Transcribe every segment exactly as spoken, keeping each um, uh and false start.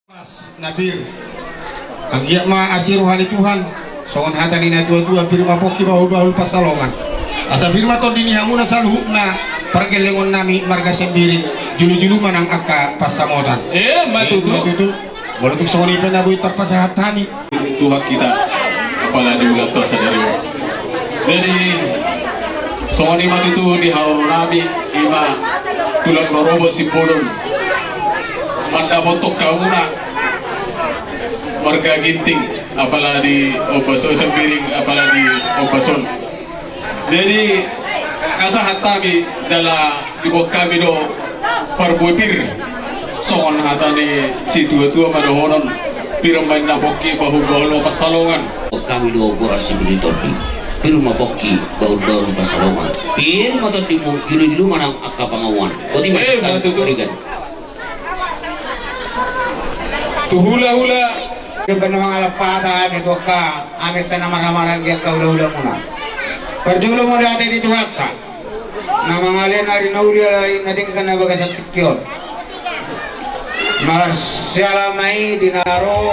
Pas na pir. Anggiat ma asi roha ni Tuhan, songon hata ni na tua-tua, pir ma pongki bahul-bahul pansalongan. Asa pir ma tondi ni hamuna saluhutna pargellengon nami marga Sembiring, julu-julu ma nang angka pansamotan. Eh, ma tutu. Molo tung songon i pe na boi tarpasahat hami. Tuhan kita, apala di ulat sadari. Jadi, songon i ma tutu di haroro nami, ima tulang rorobot Simbolon. Mandapothon hamuna marga Ginting, apala di Ombason, Sembiring, apala di Ombason. Jadi, na sahat hami jala diboan hami do parbue pir. Songon hata ni situa-tua ma dohonon, pir ma inna pongki, bahul-bahul ma pansalongan. Hami do boras sibiri tondi, pir ma pongki, bahul-bahul ma pansalongan. Pir ma tondimu, julu-julu ma nang angka pangamuan. Boti ma. Eh, ma tutu. Tu hula-hula. Di pe na mangalap hata ate tu angka, ate pe na marhaha-maranggi angka hula-hula muna. Parjolo ma di ate di Tuhanta. Na mangalean ari na uli alai na denggan na bagasan tingki on. Marsiala ma i di na ro.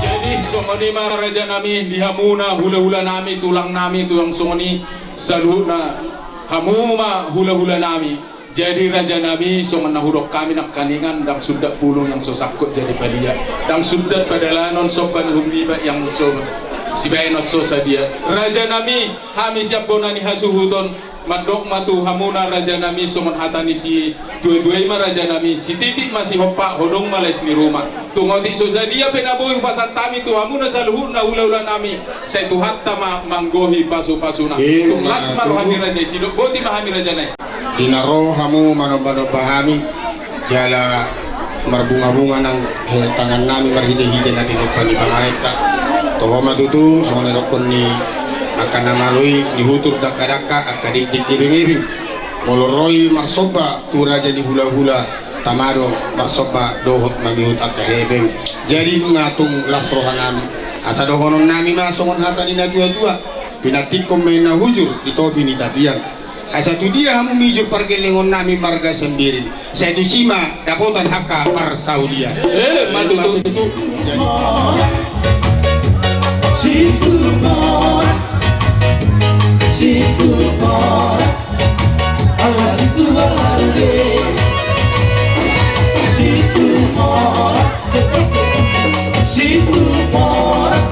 Jadi, songon i ma raja nami, di hamuna hula-hula nami, tulang nami, tulang songon i, saluhutna hamu ma hula-hula nami. Jadi, raja nami, songon na hudok hami nangkaningan, ndang sundat pulung yang so sangkot jadi padia, ndang sundat padalanon somba ni humbibat yang so sibaenon so sadia. Raja nami, hami sian bona ni hasuhuton, mandok ma tu hamuna raja nami, songon hata ni situa-tua i ma raja nami, sititik ma sihompa, hodong ma lais ni ruma. Tung otik so sadia pe na boi hupasahat hami tu hamuna saluhutna hula-hula nami, sai Tuhanta ma manggohi pasu-pasuna. Tung las ma roha ni raja i, sidok boti ma hami raja nai. Di na ro hamu manomba-nomba hami, jala marbunga-bunga nang, eh, tangan nami marhite-hite na tinompa ni pamarenta. Toho ma tutu, songon na nidokkon ni angka na malo i, nihutur dangka-dangka, angka dikdik ibing-ibing. Molo ro i marsomba tu raja ni hula-hula, tama do marsomba dohot mangihut angka hepeng. Jadi nunga tung las roha nami. Asa dohonon nami ma songon hata ni na tua-tua. Pinantikkon ma inna hujur di topi ni tapian. Asa tu dia hamu mijur pargellengon nami marga Sembiring, sai tusi ma dapotan angka parsaulian. Eh, ma tutu. Jadi. Situmorang, situmorang, ala situmorang, situmorang, situmorang.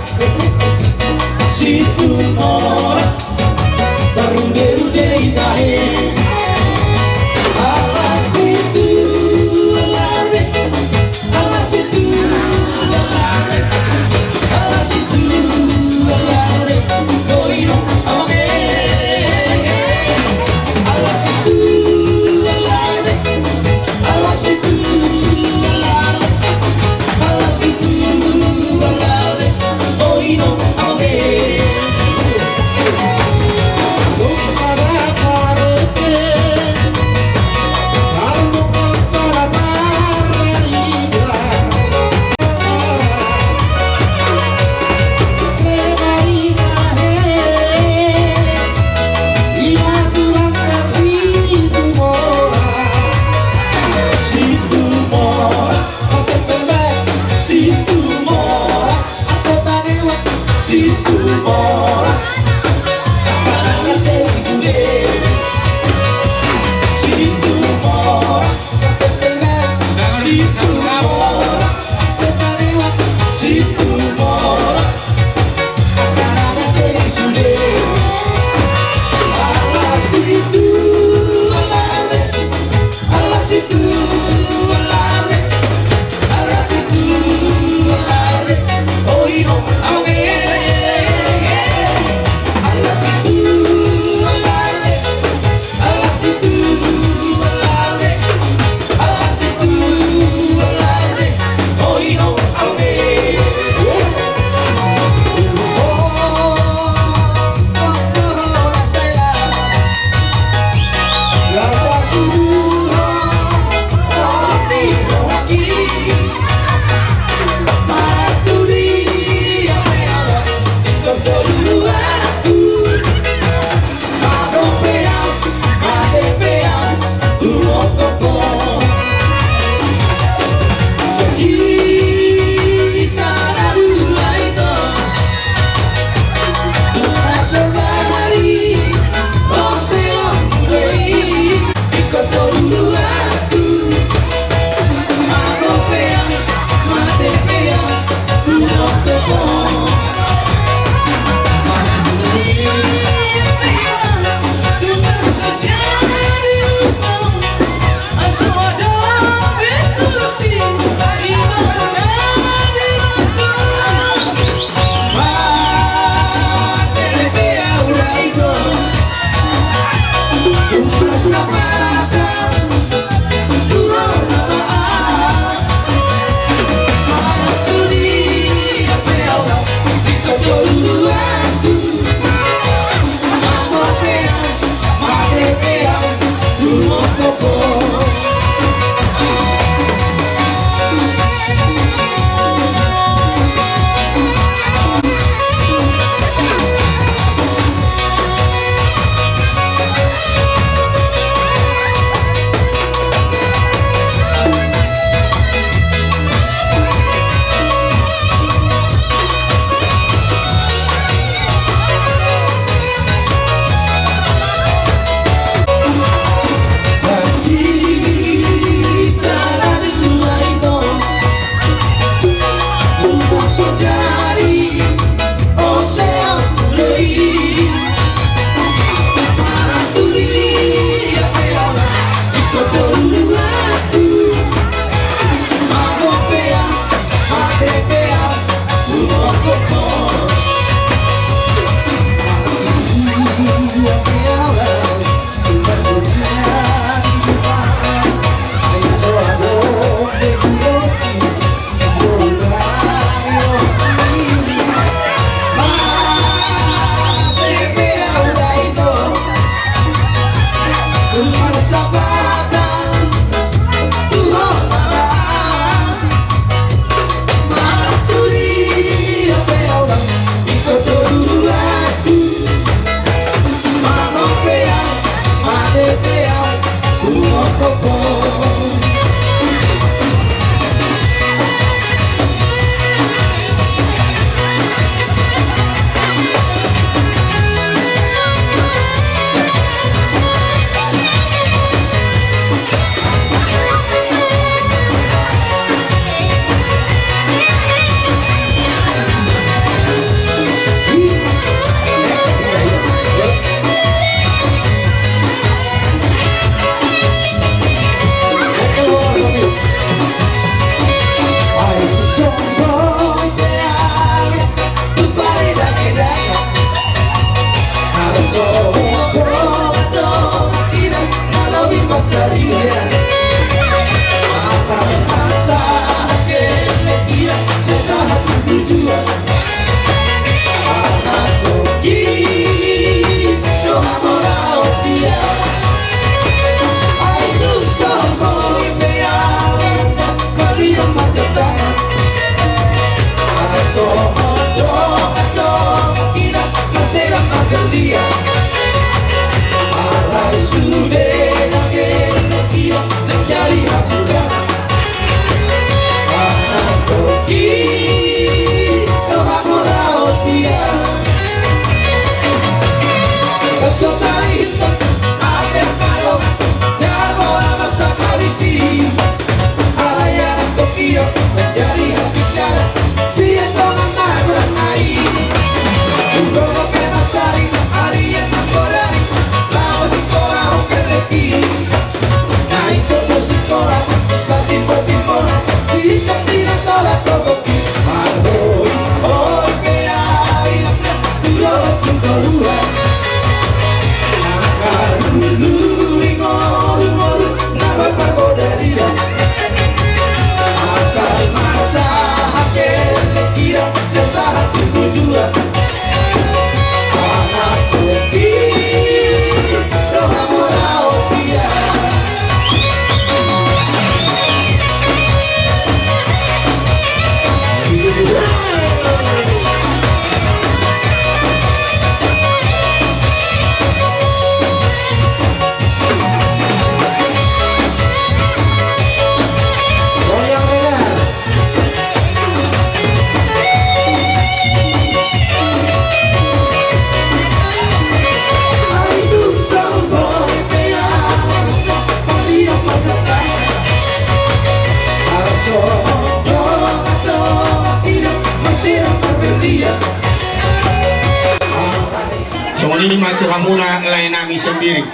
Songon i ma tu hamuna lae nami Sembiring.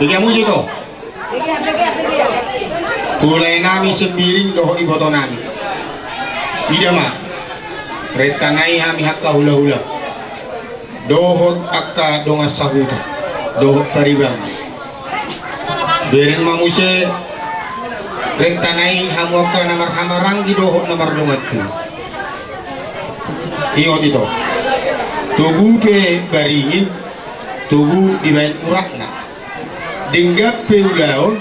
Bege hamu jo ito. Tu lae nami Sembiring dohot iboto nami. Ida ma, renta nai hami angka hulahula dohot angka dongan sahuta dohot pariban. Bereng ma muse renta nai hamu angka na marhahamaranggi dohot na mardongan tubu. Ingot ito, tubu pe baringin, tubu dibaen uratna. Denggan pe ulaon,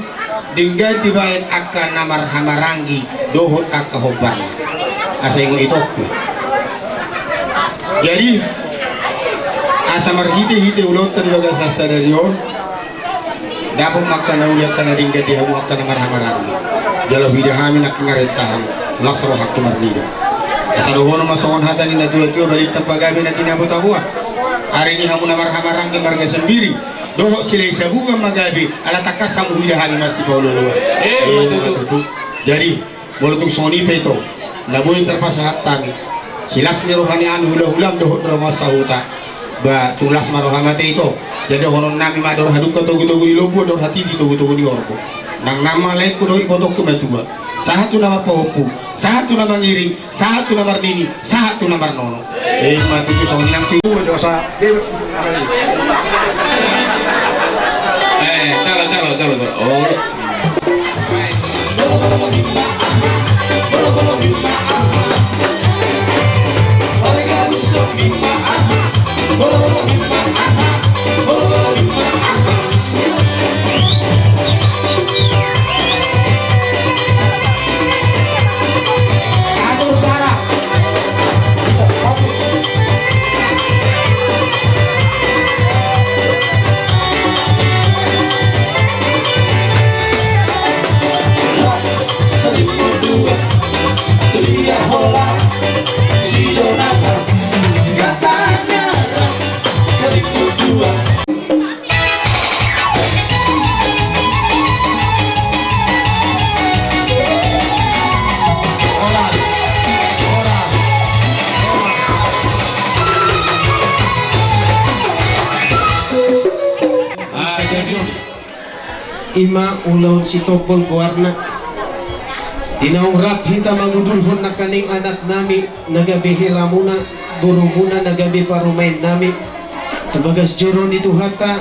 denggan dibaen angka na marhahamaranggi dohot angka hombar. Asa ingot ito. Jadi asa marhitehite ulaonta di bagasan sadari on, dapot ma angka na uli, angka na denggan di hamu angka na marhahamaranggi. Jala huida hami nangkin ngarenta hamu, las rohangku marnida. Asa dohonon ma songon hata ni natuatua, balintang ma gabe na tinabotaboan. Ari ni hamu na marhahamaranggi marga Sembiring dohot Silahisabungan ma gabe, ala tangkas hamu huida hami masipaolooloan. Emma tutu. Jadi molo tung songon i pe ito na boi tarpasahat hami, silas ni roha ni hami hulahulam dohot dongan sahuta, ba tung las ma roham ate ito. Jadi dohonon nami ma: Andor halumpang togutogu ni lombu, andor hatiti togutogu ni horbo. Nang nama laengku dohot ibotongku matua, sahat tu na marpahompu, sahat tu na mangiring, sahat tu na marnini, sahat tu na marnono. Emma tutu, songon i nang tu. Eh, calo, calo, calo, calo. Oh. Ima ulaon sitombol goarna. Di naung rap hita mangudurhon nangkaning anak nami na gabe helamuna, borumuna na gabe parumaen nami tu bagas joro ni Tuhanta,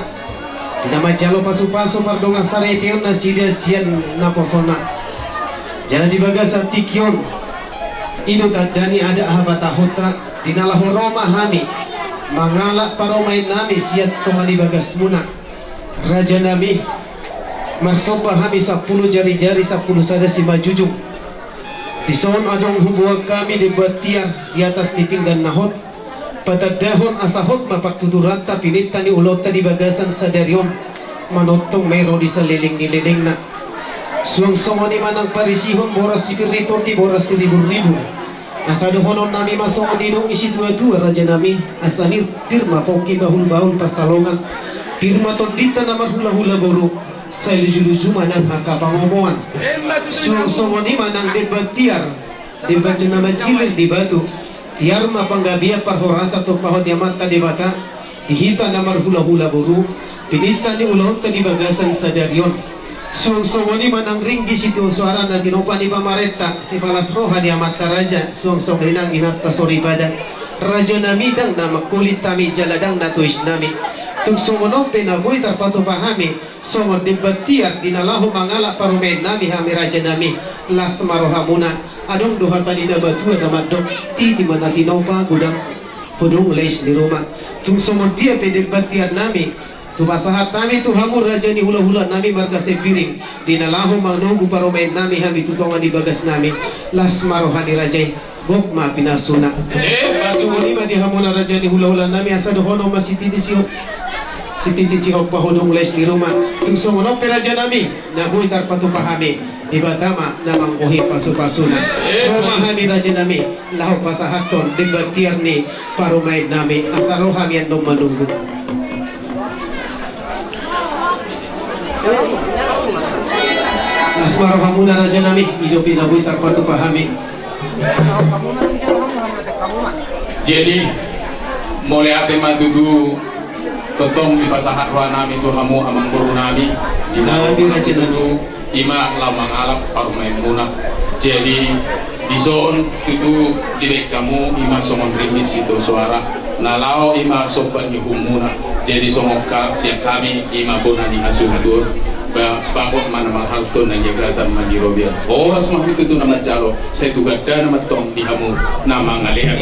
na manjalo pasupasu pardongan saripeon nasida sian naposona. Jala di bagasan tingki on, i do tanda ni adat habatahonta, di na laho ro ma hami mangalap parumaen nami sian tonga ni bagasmuna. Raja nami, marsomba hami sampulu jarijari sampulu sada simanjujung. Dison adong huboan hami demban tiar di atas ni pinggan na hot, patandahon asa hot ma partuturanta pininta ni ulaonta di bagasan sadari on, manongtong ma i ro di saleleng ni lelengna. Suang songon i ma nang parisihon boras sipir ni tondi, boras siriburribur. Asa dohonon nami ma songon nidok ni situatua, raja nami, asa pir, pir ma pongki bahulbahul pansalongan, pir ma tondinta na marhulahula boru, sai lujuluju ma nang angka pangomoan. Suang songon i ma nang demban tiar, demban na manjilir di batu, tiar ma panggabean parhorasan tumpahon ni Amanta Debata, di hita na marhulahula boru, pininta ni ulaonta di bagasan sadari on. Suang songon i ma nang ringgit sitio suara na tinopa ni pamarenta, sipalas roha ni amanta raja, suang songon i nang inanta soripada. Raja nami, ndang na mangkolit hami jala ndang na tois nami. Tung songon on pe na boi tarpatupa hami, songon demban tiar di na laho mangalap parumaen nami hami, raja nami, las ma rohamuna. Adong do hata ni na matua na mandok: Titi ma na tinopa, godang hudung lais ni ruma. Tung songon dia pe demban tiar nami, hupasahat hami tu hamu raja ni hulahula nami marga Sembiring, di na laho manogu parumaen nami hami tu tonga ni bagas nami, las ma roha ni raja i, gok ma pinasuna. Songon i ma di hamuna raja ni hulahula nami, asa dohonon ma sititi sihompa, sititi sihompa hudung lais ni ruma. Tung songon on pe raja nami, na boi tarpatupa hami, Debata ma na manggohi pasupasuna. Ro ma hami raja nami, laho pasahathon demban tiar ni parumaen nami, asa ro hami annon manunggu. Las ma rohamuna raja nami, i do pe na boi tarpatupa hami. Jadi, mauliate ma tutu tongtong dipasahat roha nami tu hamu amangboru nami, di na ro hamu tutu, ima laho mangalap parumaenmuna. Jadi, dison tutu dibaen hamu ima songon ringgit sitio soara, na laho ima somba ni uhumuna. Jadi, songon sian hami ima bona ni hasuhuton, bagot ma na marhalto, na niagatan ma ni robean. Horas ma hamu tutu na manjalo. Sai tu gandana ma tong di hamu na mangalean.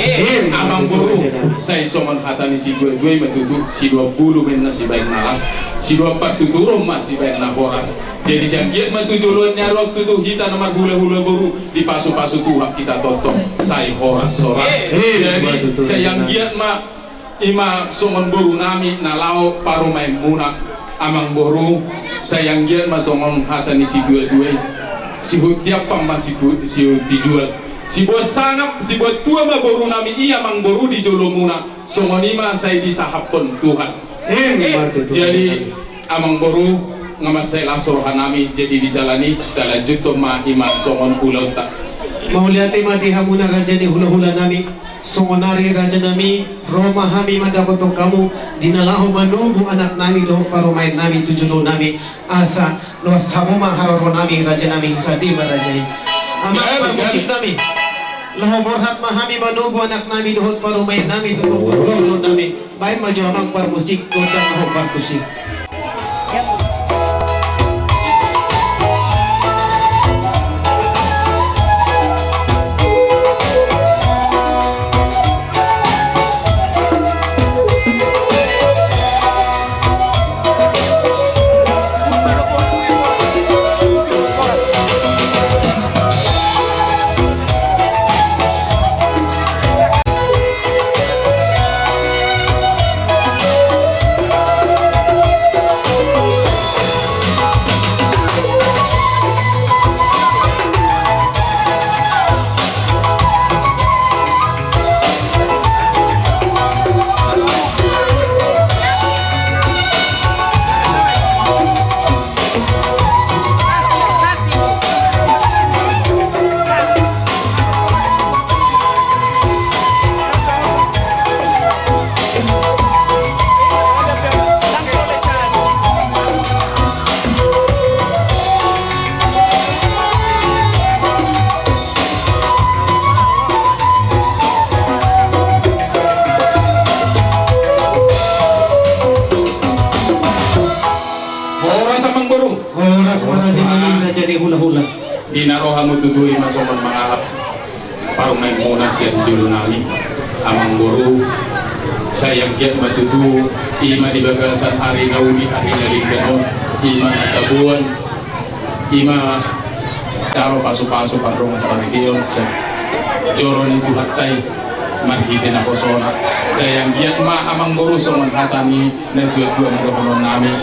Amangboru, sai songon hata ni situatua i ma tutu, sidohon bulu ma inna sibaen na las, sidohon partuturon ma sibaen na horas. Jadi sai anggiat ma tu joloan ni ari on tutu hita na marhulahula boru dipasupasu Tuhan hita tongtong sai horashoras. Jadi sai anggiat ma ima songon boru nami na laho parumaenmuna, amangboru, sai anggiat ma songon hata ni situatua i, sihut tiampang ma sihut tijual. Siboan sangap, siboan tua ma boru nami i, amangboru, di jolomuna. Songon i ma sai disahaphon Tuhan. Jadi, amangboru, nga mansai las roha nami, jadi di jala ni talanjuthon ma ima songon ulaonta. Mauliate ma di hamuna raja ni hulahula nami. Songon ari raja nami, ro ma hami mandapothon hamu, di na laho manogu anak nami dohot parumaen nami tu jolo nami, asa loas hamu ma haroro nami raja nami, rade ma raja i. Amang parmusik nami, laho borhat ma hami manogu anak nami dohot parumaen nami tu jolo nami. Baen ma jo amang parmusik, gondang dohot partusik. Horas amangboru. Horas ma raja ni, raja ni hulahula. Di na ro hamu tutu ima songon mangalap parumaenmuna sian jolo nami, amangboru. Sai anggiat ma tutu ima di bagasan ari na uli, ari na denggan on, ima na taboan, ima jalo pasupasu pardongansaripeon sian joro ni Tuhanta i marhite naposona. Sai anggiat ma amangboru songon hata ni natuatua ma dohonon nami.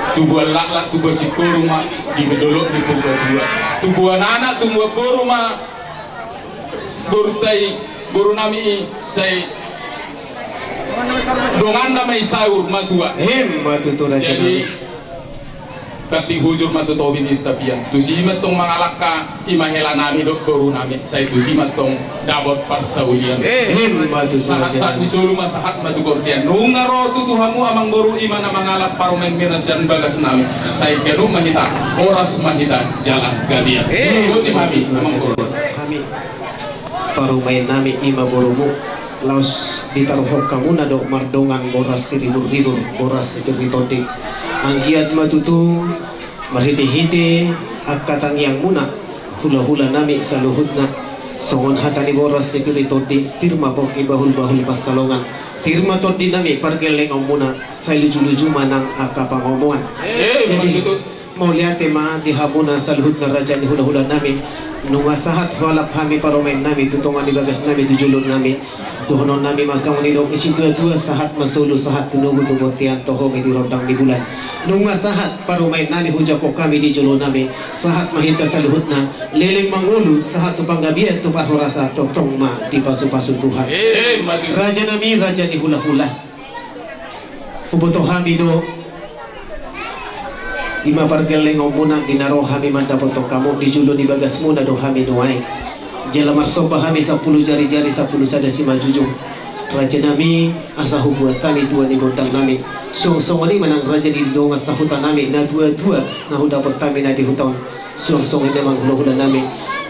Tubuan laklak, tubuan singkoru ma di dolok ni Purbatua. Tubuan anak, tubuan boru ma borunta i, boru nami i, sai donganna ma i saur matua. Ima tutu raja nami. Jadi, Kanti hujur ma tu topi ni tapian. Tusi ma tong mangalangka ima hela nami dohot boru nami, sai tusi ma tong dapot parsaulian. Ima tutu. Sahat-sahat ni solu ma sahat ma tu bortean. Nunga ro tutu hamu amangboru ima na mangalap parumaenmuna sian bagas nami, sai ganup ma hita, horas ma hita jala gabe. Ima tutu. Hami parumaen nami ima borumu, laos ditaruhon hamuna do mardongan boras siribur-ribur, boras sipir ni tondi. Anggiat ma tutu marhite-hite angka tangiangmuna, hulahula nami saluhutna, songon hata ni boras sipir ni tondi, pir ma pongki bahul-bahul pansalongan, pir ma tondi nami pargellengonmuna, sai luju-luju ma nang angka pangomoan. Jadi, mauliate ma di hamuna saluhutna raja ni hulahula nami. Nunga sahat hualap hami parumaen nami tu tonga ni bagas nami tu jolo nami. Dohonon nami ma songon nidok ni situatua, sahat ma solu sahat tu nogu tu bontean, toho ma i di rondang ni bulan. Nunga sahat parumaen nami hujalo hami di jolo nami. Sahat ma hita saluhutna, leleng mangolu sahat tu panggabean tu parhorasan, tongtong ma dipasupasu Tuhan. Raja nami, raja ni hulahula. Huboto hami do ima pargellengonmuna di na ro hami mandapothon hamu, di jolo ni bagasmuna do hami nuaeng. Jala marsomba hami sampulu jari-jari sampulu sada simanjujung. Raja nami, asa hubuat hami tua ni gondang nami. Suang songon i ma nang raja ni dongan sahuta nami, na tua-tua na hudapot hami na di huta on. Suang songon i ma nang hula-hula nami,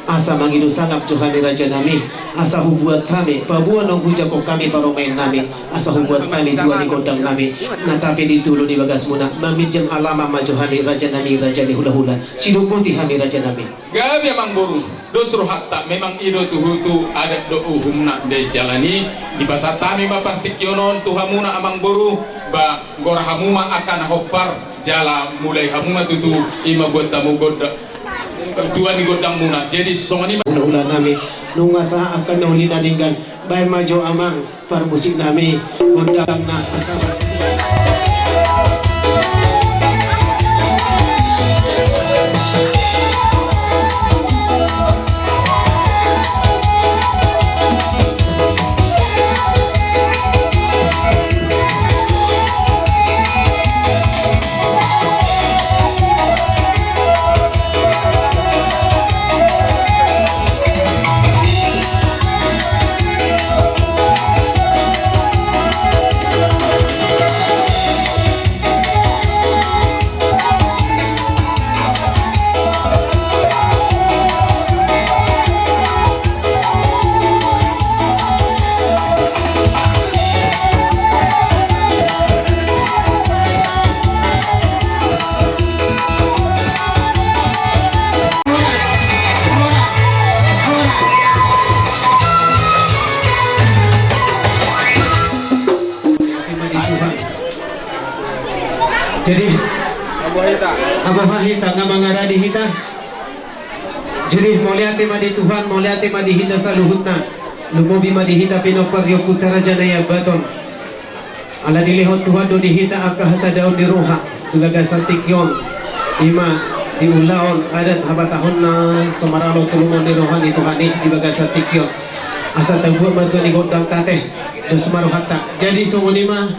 asa mangido sangap jo hami raja nami, asa hubuat hami, paboa naung hujangkon hami parumaen nami, asa hubuat hami tua ni gondang nami, na tape di tolu di bagasmuna, maminjam alaman ma jo hami raja nami, raja ni hula-hula, sidok boti hami raja nami. Gabe amang boru, dos rohanta, memang i do tutu adat dohot uhumna di siala ni i. Dipasahat hami ma partingkian on tu hamuna amang boru, ba gora hamu ma angka na hombar, jala mulai hamu ma tutu i ma buat hamu gondang, tua ni gondangmuna. Jadi songon i ma. Hula-hula nami, nunga sahat angka na uli na denggan, baen ma jo amang parmusik nami gondang na pasabar. Jadi, aboha hita, nga mangaradi hita. Jadi, mauliate ma di Tuhan, mauliate ma di hita saluhutna. Lumobi ma di hita pinompar ni ompunta Raja Naiambaton. Ala dilehon Tuhan do di hita angka hasadaon ni roha di bagasan tingki on. I ma di ulaon adat habatahonna somaralo tu lomo ni roha ni Tuhan i di bagasan tingki on. Asa tabuat ma tua ni gondang ta ate, dos ma rohanta. Jadi songon i ma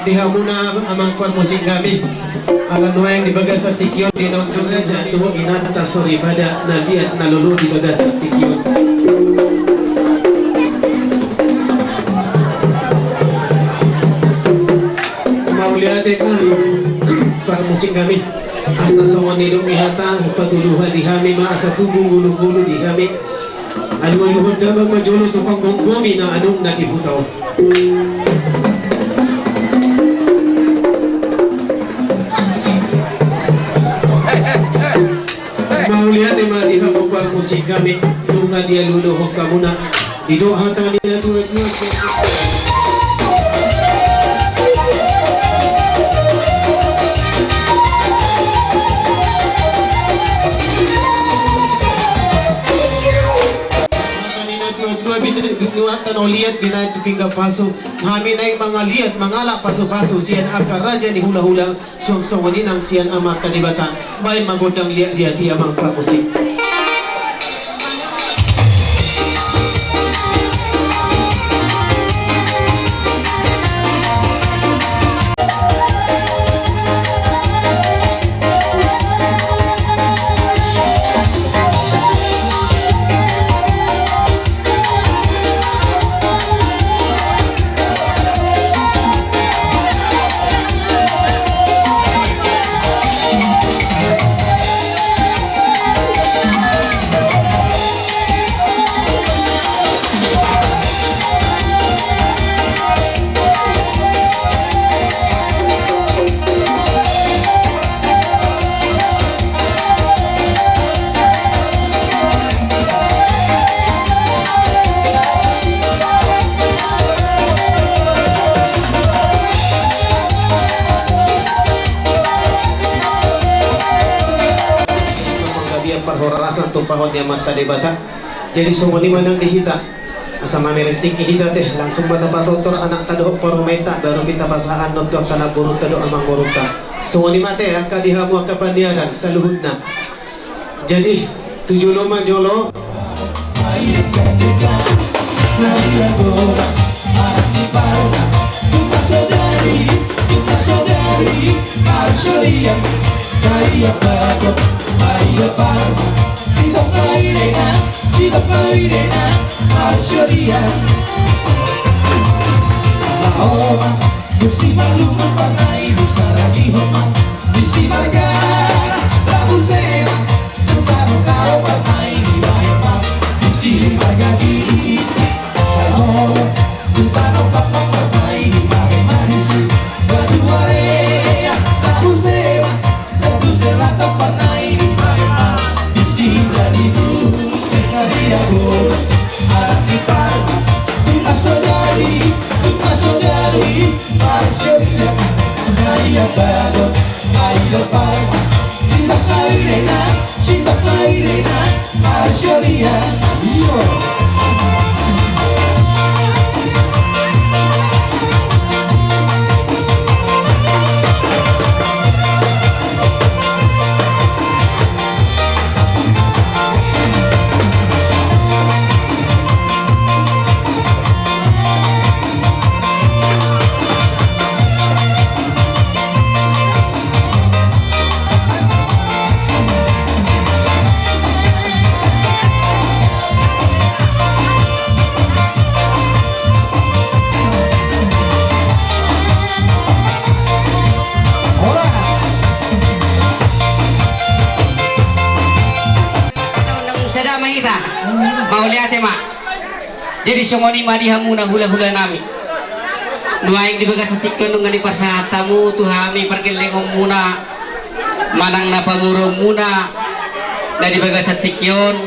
di hamuna amang parmusik nami. Ala nuaeng di bagasan tingki on di naung jumpa raja dohot inanta soripada na liat na lolo di bagasan tingki on. Mauliate ma parmusik nami. Asa songon nidok ni hata, patuduhon di hami ma asa tubu ngolu-ngolu di hami. Alualuhon damang ma jolo tu panggomgomi na adong na di huta on. Mauliate ma di hamu parmusik nami, nunga dialualuhon hamuna. Didok hata ni na tua-tua. Hata ni na tua-tua, bina-, bina-, nuaeng na liat binahen tu pinggan pasu. Hami naeng mangaliat mangalap pasu-pasu sian angka raja ni hula-hula. Suang songon i nang sian Amanta Debata. Baen ma gondang liat-liat i amang parmusik. Panggabean parhorasan tumpahon ni Amanta Debata. Jadi songon i ma nang di hita. Asa mamereng tingki hita ate, langsung ma tapatortor anakta dohot parumaenta, baru pe tapasahat annon tu angka namborunta dohot amangborunta. Songon i ma ate, angka di hamu angka paniaran saluhutna. Jadi, tu jolo ma jolo. Disi marlungun parna i, disi margana labu sena, tu tano karo parna i dibahen ma, disi margana. Tu tano kapang parna i dibahen ma disi, batu area labu sena, batu sena kapang parna i dibahen ma, disi dadi bu, desa dia bu, arah di parna, di maso jadi, di maso jadi. Sada ma hita. Mauliate ma. Jadi songon i ma di hamuna hula-hula nami. Nuaeng di bagasan tingki on nunga dipasahat hamu tu hami pargellengonmuna manang na pamoruonmuna na di bagasan tingki on.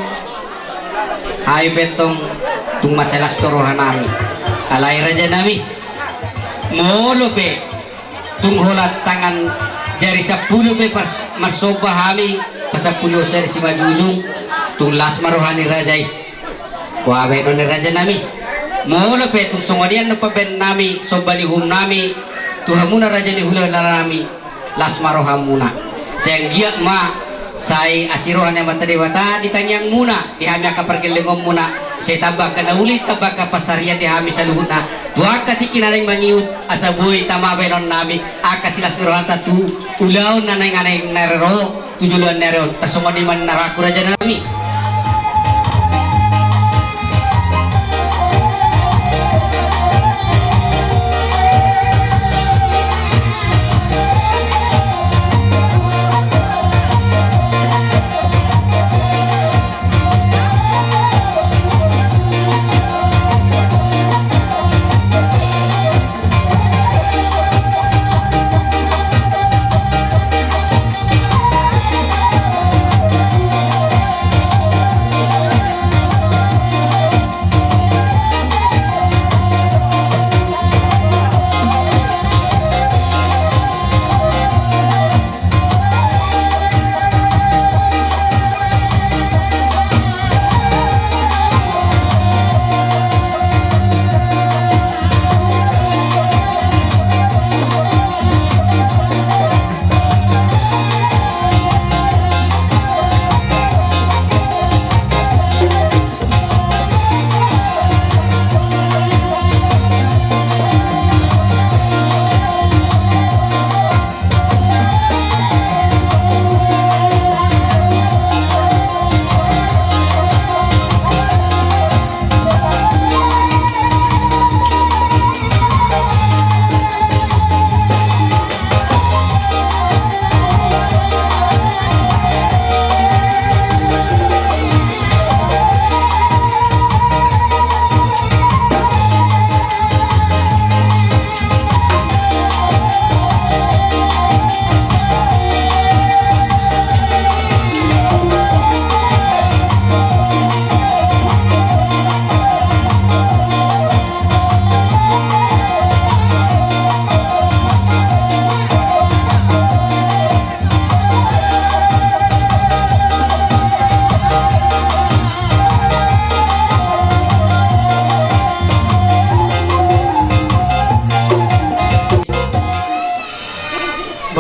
Hami pe antong tung mansai las do roha nami. Alai raja nami, molo pe tung holan tangan jari sampulu pe pas marsomba hami, pasampulu on sada simanjujung, tung las ma roha ni raja i. Boha bahenon ni raja nami? Molo pe tung songon i annon pambahenan nami, somba ni uhum nami tu hamuna raja ni hulahula nami, las ma rohamuna. Sai anggiat ma sai asi roha ni Amanta Debata di tangiangmuna, di hami angka pargellengonmuna, sai tamba angka na uli, tamba angka pansarian di hami saluhutna tu angka tingki na naeng mangihut, asa boi tama bahenon nami angka silas ni rohanta tu ulaon na naeng, naeng na ro tu joloan ni ari on. Tarsongon i ma ninna rohangku raja nami.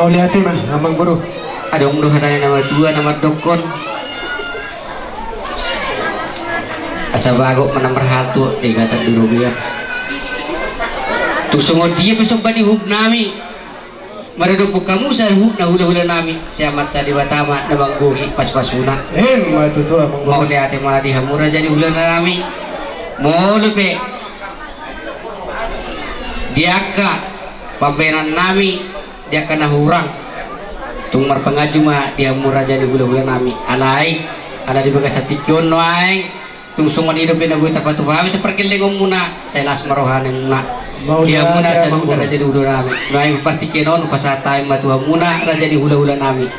Mauliate ma, amang boru. Adong do hata ni na matua na mandokkon, asa bagot ma na marhalto, denggan do robean. Tung songon dia pe somba ni uhum nami maradophon hamu saluhutna hulahula nami, sai Amanta Debata ma na manggohi paspasuna. Emma tutu, amang boru. Mauliate ma di hamu raja ni hulahula nami. Molo pe Di angka pambahenan nami, di angka na hurang, tung marpanganju ma di hamu raja ni hulahula nami. Alai ala di bagasan tingki on nuaeng, tung songon i dope na boi tarpatupa hami sian pargellengonmuna, sai las ma roha ni muna. Di hamuna saluhutna raja ni hulahula nami. Nuaeng partingkian on hupasahat hami ma tu hamuna raja ni hulahula nami.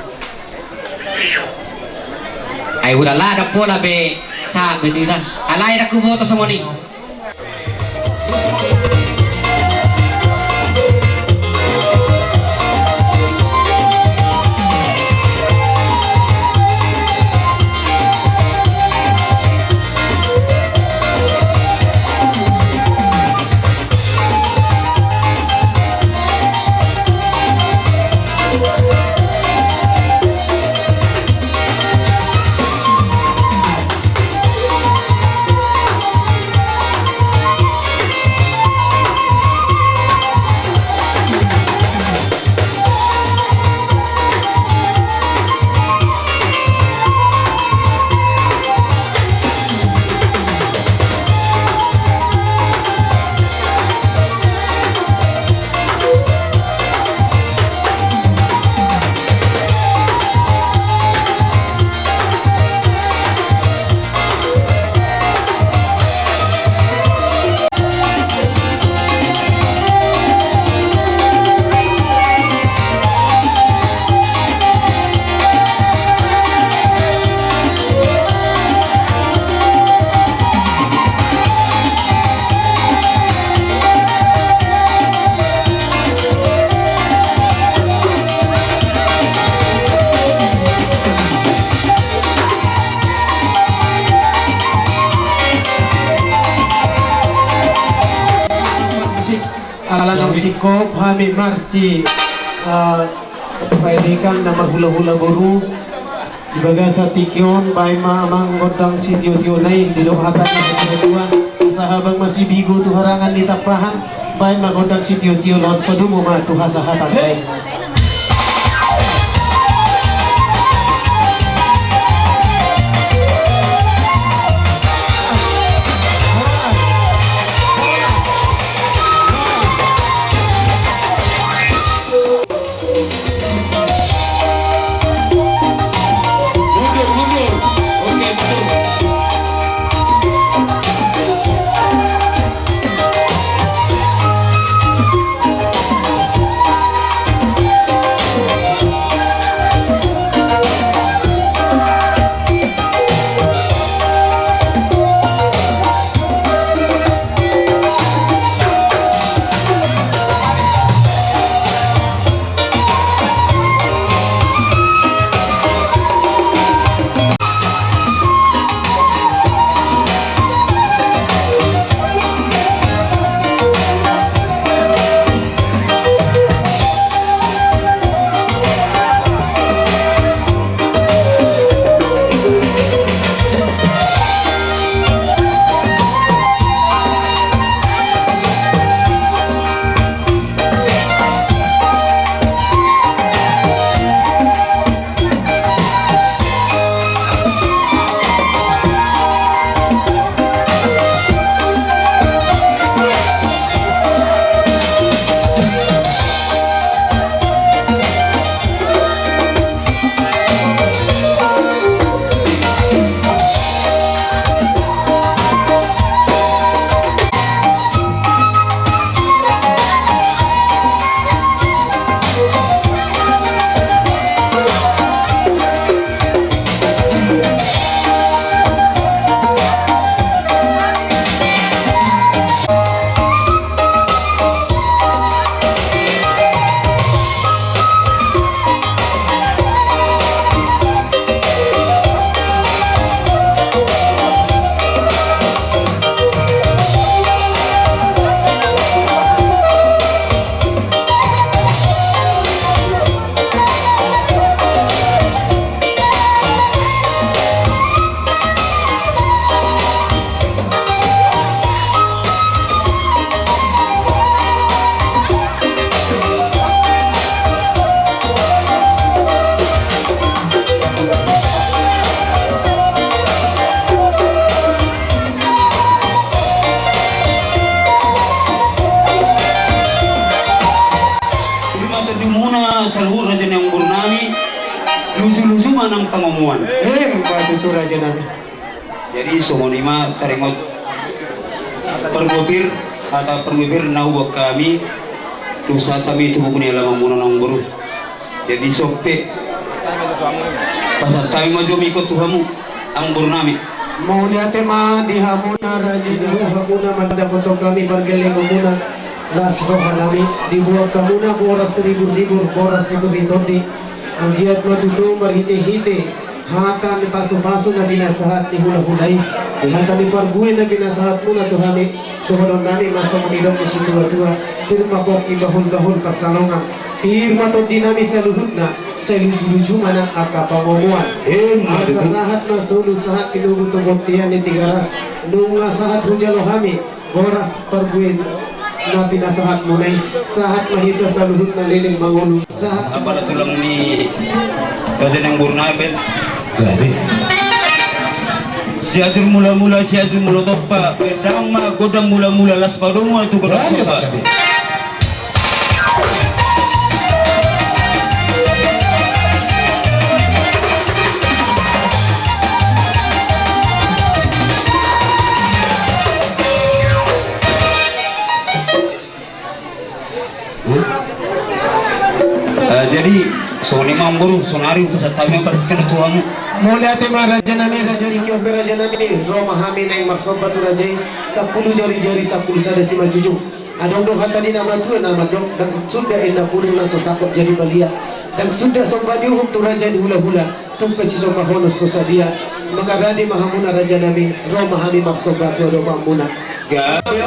Ai hulala dang pola be, sahat be tu hita. Alai dang huboto songon i. Ala naung singkop hami marsi, eh, paedekan na marhulahula boru. Di bagasan tingki on baen ma amang gondang sitiotio na i, didok hata ni natua-tua, asa habang masibigo tu harangan ni tampahan. Baen ma gondang sitiotio laos padomu ma tu hasahatan na i. nang pangomoan. Emma tutu, raja nami. Jadi songon i ma tarima pargopir, hata pargopir na huboan hami, dung sahat hami tu buku ni alamanmuna, amangboru. Jadi songon i pe, pasahat hami ma jo mingkot tu hamu, amangboru nami. Mauliate ma di hamuna raja, di hamuna mandapothon hami pargellengonmuna, las roha nami, diboan hamuna boras ribur-ribur, boras sitondi-tondi. Anggiat ma tutu marhite-hite hata ni pasu-pasu na pinasahat ni hula-hula i, di hata ni parbue na pinasahatmuna tu hami, dohonon nami ma songon nidok ni situa-tua: Pir ma pongki bahul-bahul pansalongan, pir ma tondi nami saluhutna, sai luju-luju ma nang angka pangomoan. Emma tutu. Asa sahat ma solu, sahat pinogu tu bontean ni Tigaras, nunga sahat hujalo hami boras parbue na pinasahatmuna i, sahat ma hita saluhutna leleng mangolu. Sahat. Apala tulang ni raja nang burna ben. Gabe. Siajur mula-mula, Siajur Mula Tompa, berdamang ma gondang mula-mula, las padomu tu gondang somba. Gabe. Eh, jadi songon i ma, amangboru, sonari hupasahat hami ma partingkian tu hamu. Mauliate ma raja nami, raja ni Tiope, raja nami, ro ma hami naeng marsomba tu raja i, sampulu jari-jari, sampulu sada simanjujung. Adong do hata ni na matua na mandok: Ndang suda inna pudung na so sangkot jadi balian. Ndang suda somba ni uhum tu raja ni hula-hula, tung pe sisombahon so sadia. Mangarade ma hamuna raja nami, ro ma hami marsomba tu adopanmuna. Gabe.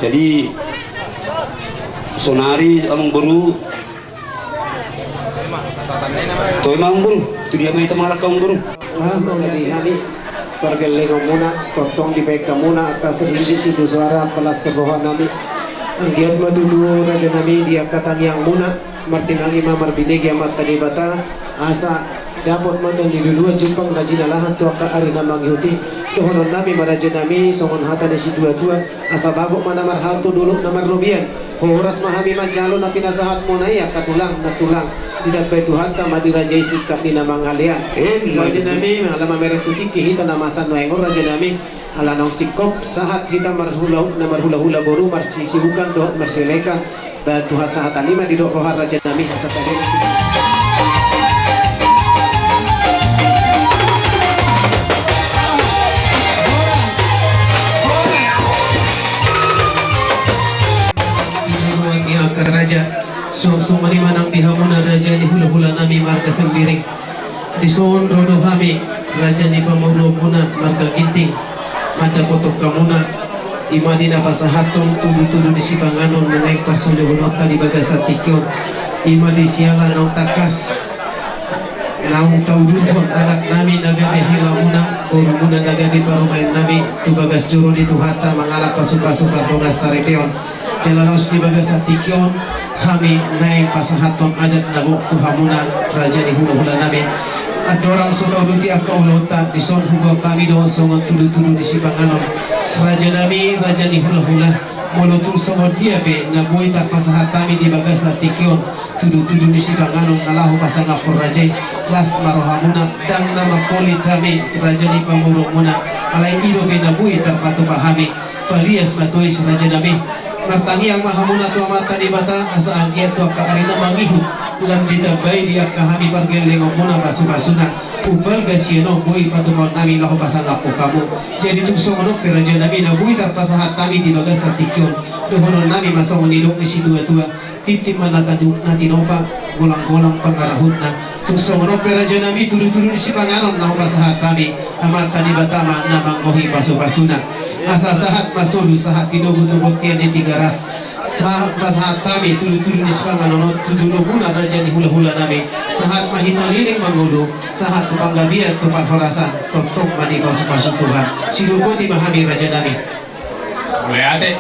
Jadi sonari, amangboru, toe ma, amangboru, tu dia ma hita mangalangka, amangboru? Ah, mauliate ma di hami pargellengonmuna, tongtong dibaen hamuna angka siribuk situ suara, palas roha nami. Anggiat ma tutu raja nami di angka tangiangmuna, martinangi ma marbinege Amanta Debata, asa dapot ma tondi dolok jumpang na jinalahan tu angka ari na mangihut i. Dohonon nami ma raja nami songon hata ni situa-tua: Asa bagot ma na marhalto, dolok na marrobean. Horas ma hami manjalo na pinasahatmuna i, angka tulang nantulang. Ditambai Tuhanta ma di raja i singkat ni na mangalean. Raja nami, ala mamereng tu tingki hita na masa nuaeng on raja nami. Ala naung singkop sahat hita marhula, na marhulahula boru, marsisihukan dohot marsilekan. Ba Tuhan sahat i ma didok roha raja nami, sahat i ma. Raja, so, songon i ma nang di hamuna raja ni hulahula nami marga Sembiring. Dison ro do hami raja ni pamoruonmuna marga Ginting mandapothon hamuna, i ma di na pasahathon tudutudu ni sipanganon na naeng parsaulianhononta di bagasan tingki on. I ma di siala naung tangkas naung taudurhon anak nami na gabe helamuna, borumuna na gabe parumaen nami tu bagas joro ni Tuhanta mangalap pasupasu pardongansaripeon. Jala laos di bagasan tingki on hami naeng pasahathon adat na gok tu hamuna raja ni hulahula nami. Andorang so tauduti angka ulaonta, dison huboan hami do songon tudutudu ni sipanganon. Raja nami, raja ni hulahula, molo tung songon dia pe na boi tarpasahat hami di bagasan tingki on tudutudu ni sipanganon na laho pasangaphon raja i, las ma rohamuna, ndang na mangkolit hami raja ni pamoruonmuna. Alai i dope na boi tarpatupa hami. Palias ma tois raja nami. Martangiang ma hamuna tu Amanta Debata asa anggiat tu angka ari na mangihut lam ditambai di angka hami pargellengonmuna pasupasuna. Umbalga sian on boi patupaon nami laho pasangaphon hamu. Jadi tung songon on pe raja nami na boi tarpasahat hami di bagasan tingki on, dohonon nami ma songon nidok ni situatua. Tintin ma na tadu-, na tinopa, golanggolang pangarahutna. Tung songon on pe raja nami tudutudu ni sipanganon na hupasahat hami, Amanta Debata ma na manggohi pasupasuna. Asa sahat ma solu sahat tinogu tu bontean ni Tigaras. Sahat pasahat hami tudutudu ni sipanganon on tu jolomuna raja ni hulahula nami. Sahat ma hita leleng mangolu, sahat tu panggabean tu parhorasan, tongtong ma dipasupasu Tuhan. Sidok boti ma hami raja nami. Mauliate.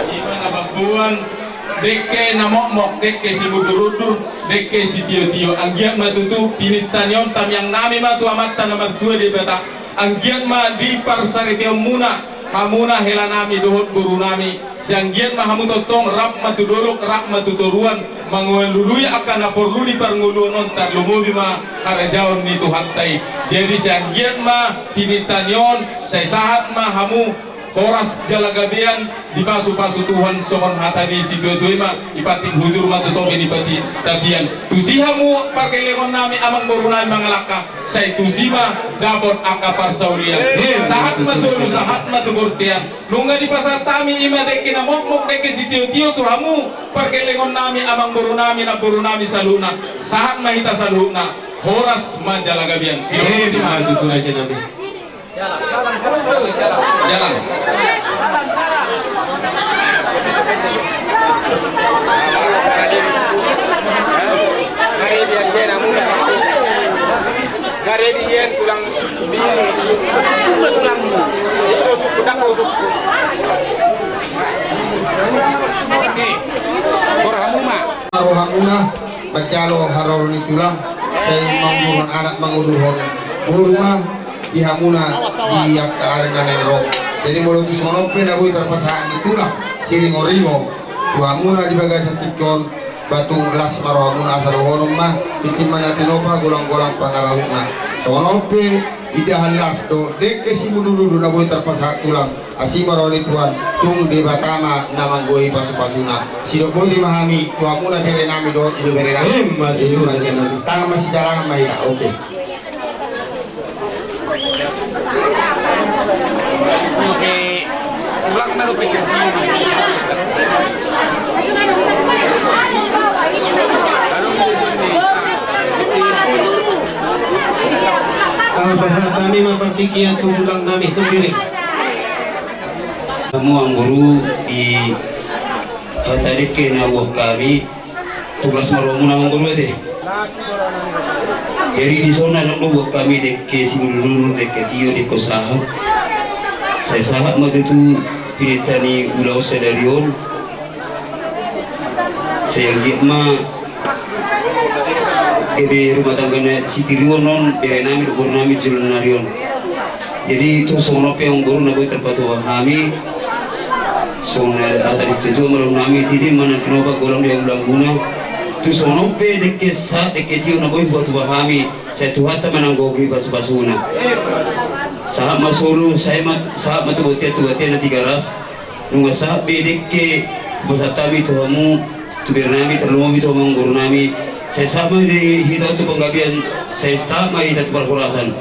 Ima na mamboan dengke na mokmok, dengke simundurundur, dengke sitiotio. Anggiat ma tutu tininta ni on tamiang nami ma tu Amanta na martua Debata. Anggiat ma di parsaripeonmuna, hamuna hela nami dohot boru nami, sai anggiat ma hamu tongtong rap ma tu dolok, rap ma tu toruan, mangalului angka na porlu di parngoluon on, tarlumobi ma harajaon ni Tuhanta i. Jadi sai anggiat ma tininta ni on, sai sahat ma hamu horas jala gabean, dipasupasu Tuhan songon hata ni situatua i ma, i pantik hujur ma tu topi ni pantik tapian. Tusi hamu pargellengon nami amangboru nami mangalangka, sai tusi ma dapot angka parsaulian. Sahat ma solu, sahat ma tu bontean. Nunga dipasahat hami ima dengke na mokmok, dengke sitiotio tu hamu pargellengon nami amangboru nami, namboru nami saluhutna. Sahat ma hita saluhutna. Horas ma jala gabean. Sidok boti ma. Ima tutu raja nami. Jalan. Karedi yen tulang bini. Itu suku dako suku. Rohamuna. Rohamuna. Manjalo haroro ni tulang, sai mangudurhon anak, mangudurhon boru ma di hamuna di angka ari na naeng ro. Jadi molo tung songon on pe na boi tarpasahat ni tulang siringoringo tu hamuna di bagasan tingki on, ba tung las ma rohamuna asa dohonon ma, tintin ma na tinopa, golanggolang pangarahutna. Songon on pe, idahan las do dengke simundurundur na boi tarpasahat tulang. Asi ma roha ni Tuhan, tung Debata ma na manggohi pasupasuna. Sidok boti ma hami tu hamuna bere nami dohot ibebere nami. Ima tutu raja nami. Tangan ma sijalangan ma hita. Oke. Oke. Ulang na dope. Ah, pasahat hami ma partingkian tu tulang nami sendiri. Hamu amangboru, di hata dengke na huboan hami, tung las ma rohamuna amangboru ate. Jadi dison adong do huboan hami dengke simundurundur, dengke tio, dengke sahat. Sai sahat ma tutu tininta ni ulaon sadari on. Sai anggiat ma gabe rumah tangga na sitiruon on bere nami dohot boru nami jolo nari on. Jadi tung songon on pe amangboru na boi tarpatupa hami, songon na hata ni situatua ma dohonon nami, titi ma nang tinopa, golanggolang di langgulanggu. Tung songon on pe dengke sahat dengke tio na boi hupatupa hami, sai Tuhanta ma nang gohi pasupasuna. Sahat ma solu, sahat ma, sahat ma tu bontean, tu bontean na Tigaras. Nunga sahat be dengke hupasahat hami tu hamu, tu bere nami, tarlumobi tu hamu amangboru nami. Sai sahat ma di hita tu panggabean, sai sahat ma hita tu parhorasan.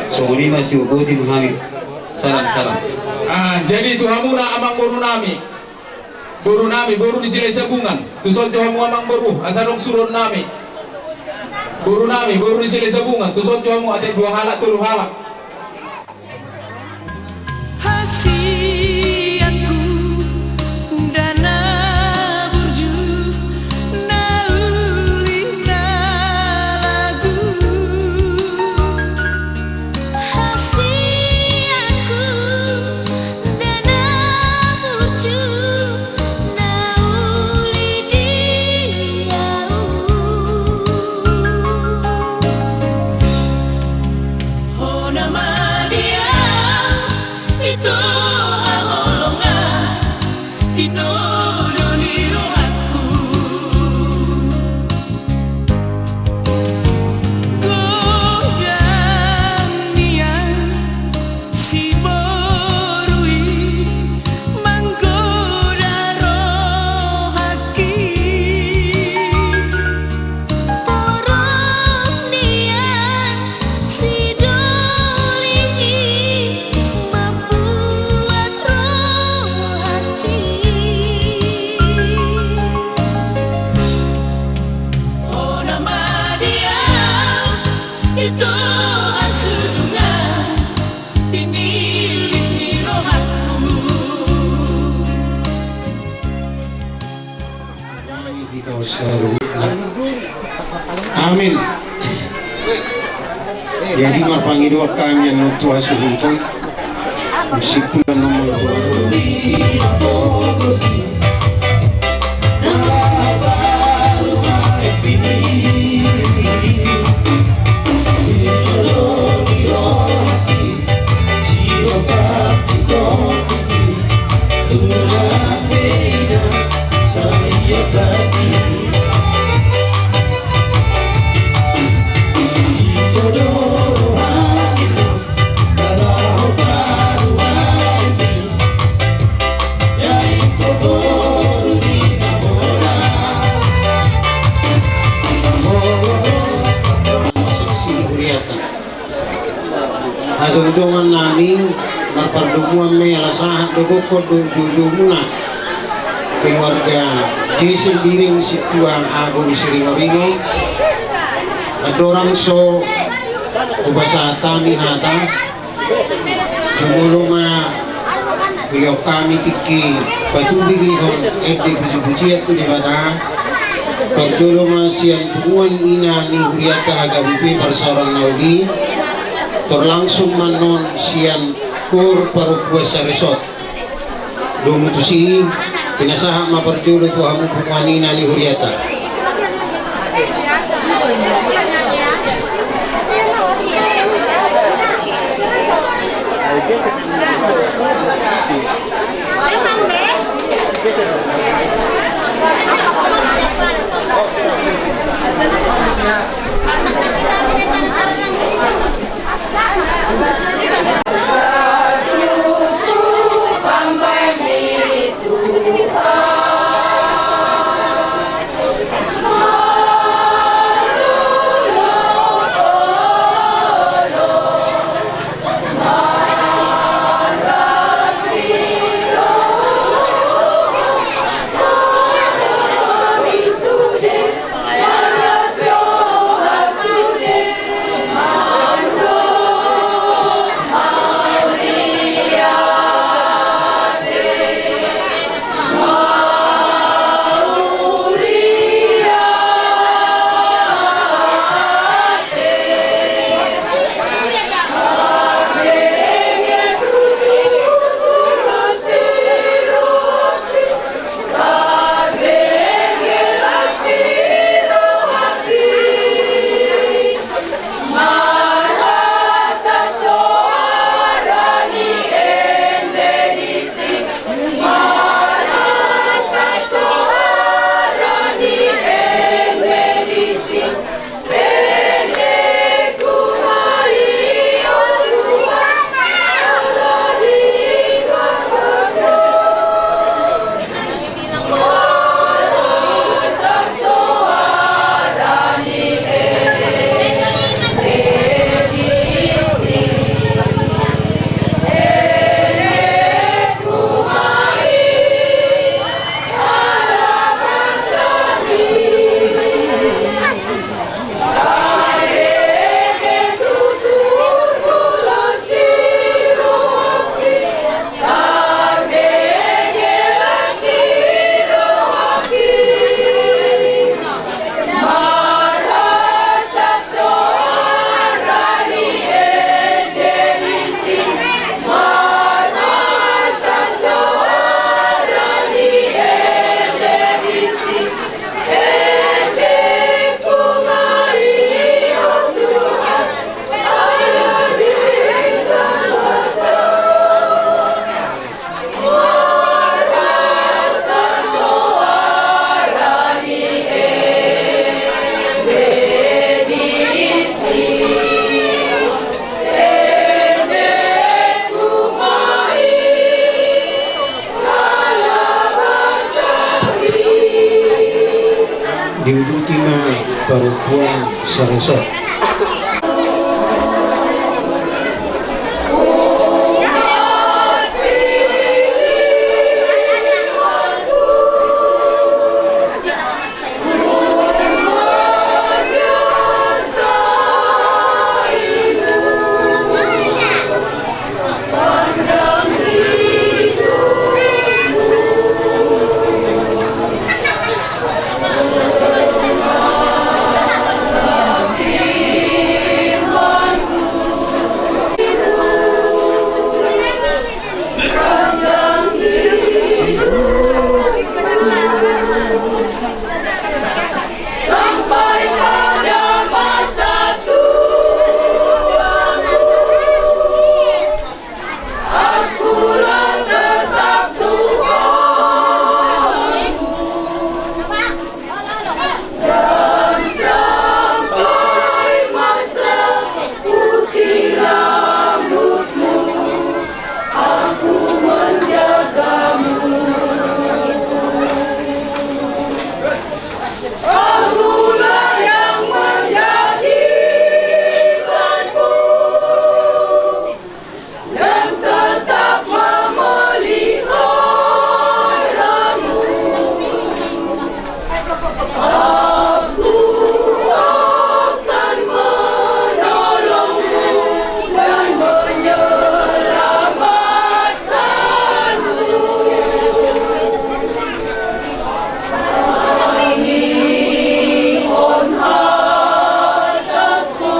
Songon i ma, sibotima hami. Salam, salam. Ah, jadi tu hamuna amangboru nami, boru nami, boru ni Silahisabungan, tuson jo hamu amangboru, asa adong suruon nami. Boru nami, boru ni Silahisabungan, tuson jo hamu, ate dua halak, tolu halak. Hasianku, ndada na burju, na uli na lagu. Hasianku, ndada na burju, na uli di ahu. Hona ma di ahu, ito haholongan, tinodo ni rohangku. Godang nian si boru i manggoda rohangki. Torop nian si doli i mambuat rohangki. Hona ma di ahu, ito hasurungan, pinillit ni rohangku. Amin. Jadi marpangidoan hami annon tu hasuhuton. Meskipun nomor dua. Hajongjongan nami, marpardomuan ma i ala sahat do gokhon dohot joujou muna. Keluarga Jesen Biring Sintua Agung Siringoringo. Andorang so hupasahat hami hata, jumolo ma hulehon hami tingki patubigihon ende pujipujian tu Debata. Parjolo ma sian punguan ina ni hurianta H K B P Parsaoran na Uli, tor langsung ma annon sian Kor Parompuan Saresot. Dung tusi i, pinasahat ma parjolo tu hamu punguan ina ni hurianta. Diuduti ma parompuan saresor. Sampai pada masa tuaku, akulah tetap Tuhanmu. Dan sampai masa putih rambutmu, aku menjagamu. Akulah yang menjadi Tuhanmu, yang tetap memeliharamu. Aku akan menolongmu dan menyelamatkanmu. Angihon hataku,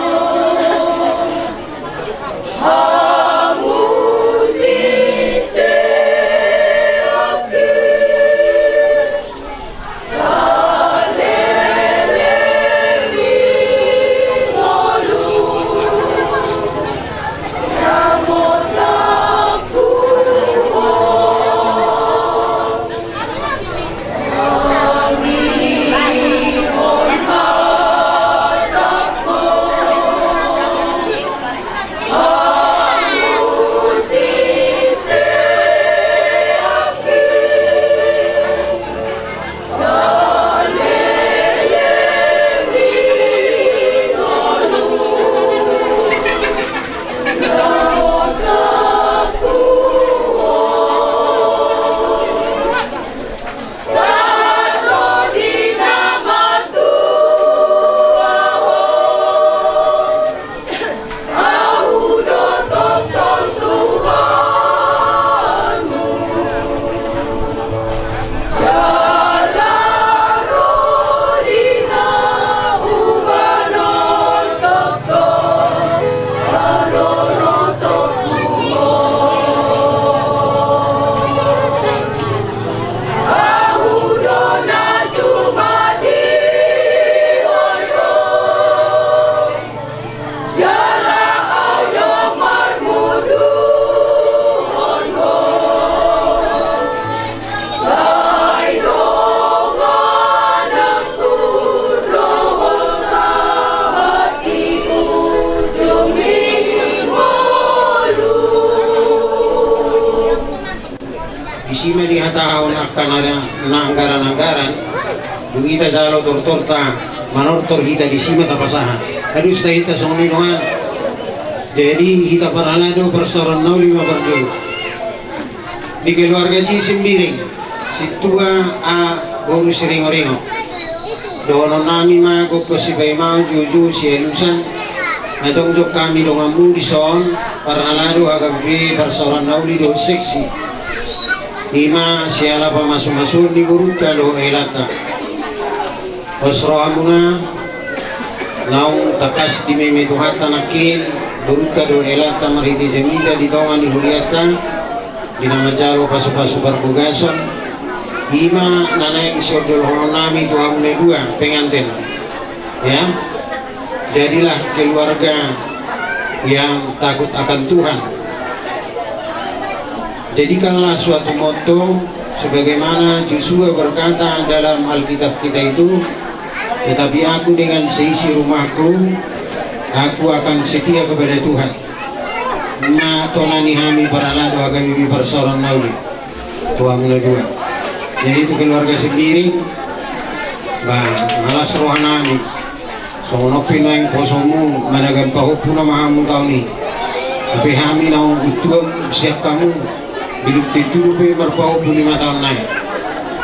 hamu siseanki. Ahu do tongtong Tuhanmu. Jala ro di na hubanon tongtong harorotonku. Ahu do na jumadi on do. Jala au do marmuduhon ho. Sai donganangku do ho sahat di ujung ni ngolu. Disi ma dihatahon angka na, na anggaran-anggaran. Dung hita jalo tortorta, manortor hita disi ma tapasahat. Adus ta hita songon i dongan. Jadi hita parhalado parsaoran na uli ma parjolo. Di keluarga J. Sembiring, sintua A. Boru Siringoringo. Dohonon nami ma gokhon sipaimaon, juhut sialusan, na jongjong hami donganmu dison, parhalado H K B P parsaoran na uli dohot seksi. I ma siala pamasumasuon ni borunta dohot helanta. Pos rohamuna, naung tangkas dimeme Tuhanta nangkin borunta dohot helanta marhite jamita di tonga ni hurianta, di na manjalo pasupasu parbagason. I ma na naeng siondolhonon nami tu hamu na dua pengantin. Ya, jadilah keluarga yang takut akan Tuhan. Jadikanlah suatu moto sebagaimana Joshua berkata dalam Alkitab kita itu, "Tetapi aku dengan seisi rumahku, aku akan setia kepada Tuhan." Na tona ni hami parhalado H K B P parsaoran na uli tu hamu na dua. Jadi tu keluarga Sembiring, Ba, las rohanami. Songon on pe naeng posomu, managan pahompu nama hamu taon i. Hape hami naung untuam sian hamu, diluk tintu dope marpahompu ni mata on nai.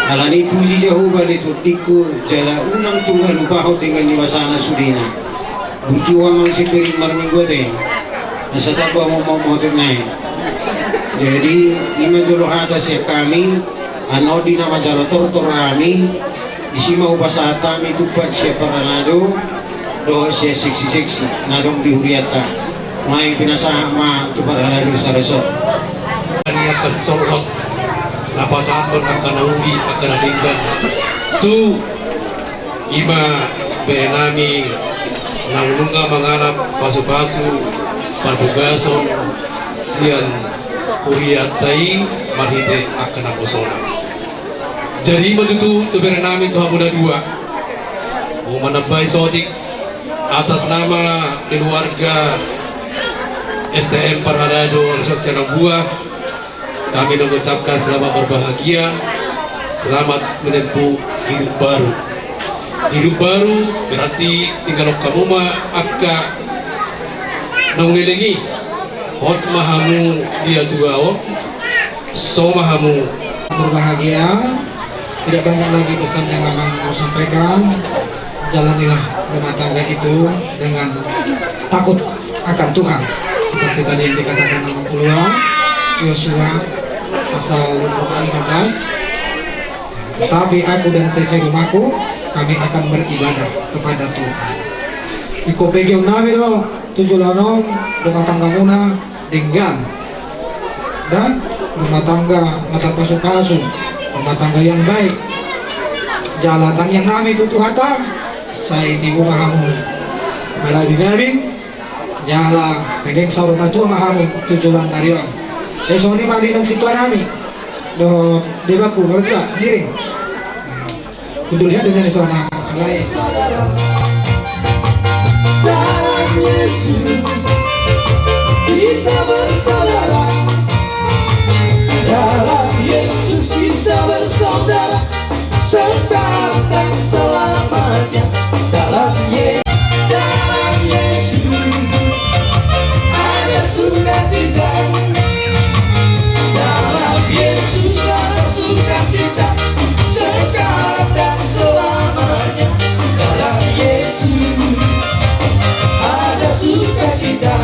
Alani puji Jahowa ale tondingku, jala unang tung halupahon denggan ni basana sudena. Burju amang Simbering marminggu ate. Asa tamba momot-motor nai. Jadi, ima jolo hata sian hami, annon di na manjalo tortor hami, disi ma hupasahat hami tumpak sian parhalado, dohot sian seksi-seksi, na adong di hurianta. Naeng pinasahat ma tu parhalado sada son. Ani angka sisolhot, na pasahathon angka na uli, angka na denggan. Tu Ima berenami naung nunga mangalap pasu-pasu parbugason sian hurianta i marhite angka naposona. Jadi ima tutu tu berenami tu hamu na dua. Manambai sotik atas nama keluarga S T M Parhalado Alsosial Ambua. Kami mengucapkan selamat berbahagia, selamat menempuh hidup baru. Hidup baru berarti tinggalhon hamu ma angka naung leleng i, hot ma hamu di atua on, so ma hamu. Berbahagia, tidak banyak lagi pesan yang akan mau sampaikan. Jalanilah rumah tangga itu dengan takut akan Tuhan. Seperti tadi yang dikatakan sama keluar Yosua pasal lima belas. Tetapi aku dan seisi rumahku, kami akan beribadah kepada Tuhan. Ingkon pegeonnami do tu joloan on rumah tanggamuna denggan dan rumah tangga na tarpasupasu, rumah tangga yang baik. Jala tangiangnami tu Tuhanta, sai tibu ma hamu malabinabin, jala pengeng saur matua ma hamu tu joloan ni ari on. Jadi songon i ma di na sintua nami dohot debangku, kalau tidak, ngiring. Untuk lihat dengan suara lain. Dalam Yesus kita bersaudara. Dalam Yesus kita bersaudara. Sekarang dan selamanya. Dalam Ye-, dalam Yesus ada sukacita. Dalam Yesus ada sukacita. Sekarang dan selamanya. Dalam Yesus ada sukacita.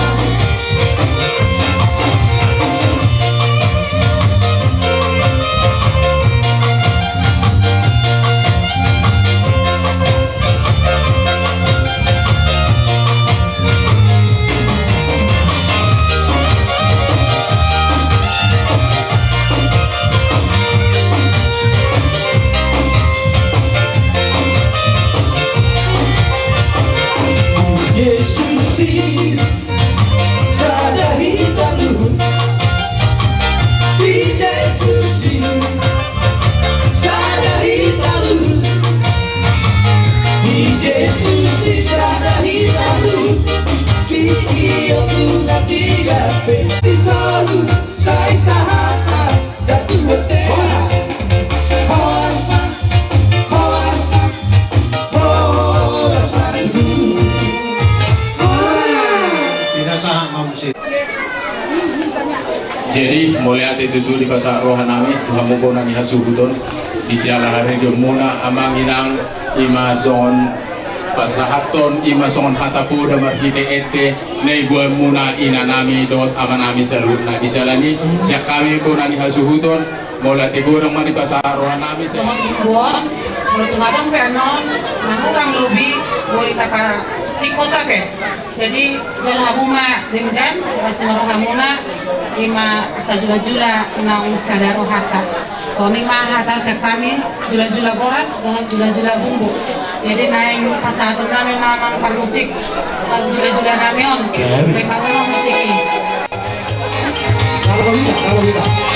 Jesus i sada hita tu. Di Jesus i sada hita tu. Di Jesus i sada hita tu. Di dia tu na tiga pe. Di solu sai sahat. Jadi mauliate tutu dipasahat rohanami tu hamu bona ni hasuhuton di siala haririmuna amang inang, ima songon pasahathon ima songon hata poda marhite ende na iboanmuna inanami dohot amanami saluhutna. Di siala ni i sian hami bona ni hasuhuton, mauliate godang ma dipasahat rohanami. Songon i, molo tung adong pe annon na hurang lobi, boi tapatingkos ate. Jadi jalo hamu ma denggan, asi ma rohamuna, ima angka jula-jula naung sada rohanta. Songon i ma hata sian hami, jula-jula boras dohot jula-jula bumbu. Jadi naeng pasahaton nami ma amang parmusik, jula-jula nami on. Baen hamu ma musik i. Kalau kita, kalau kita.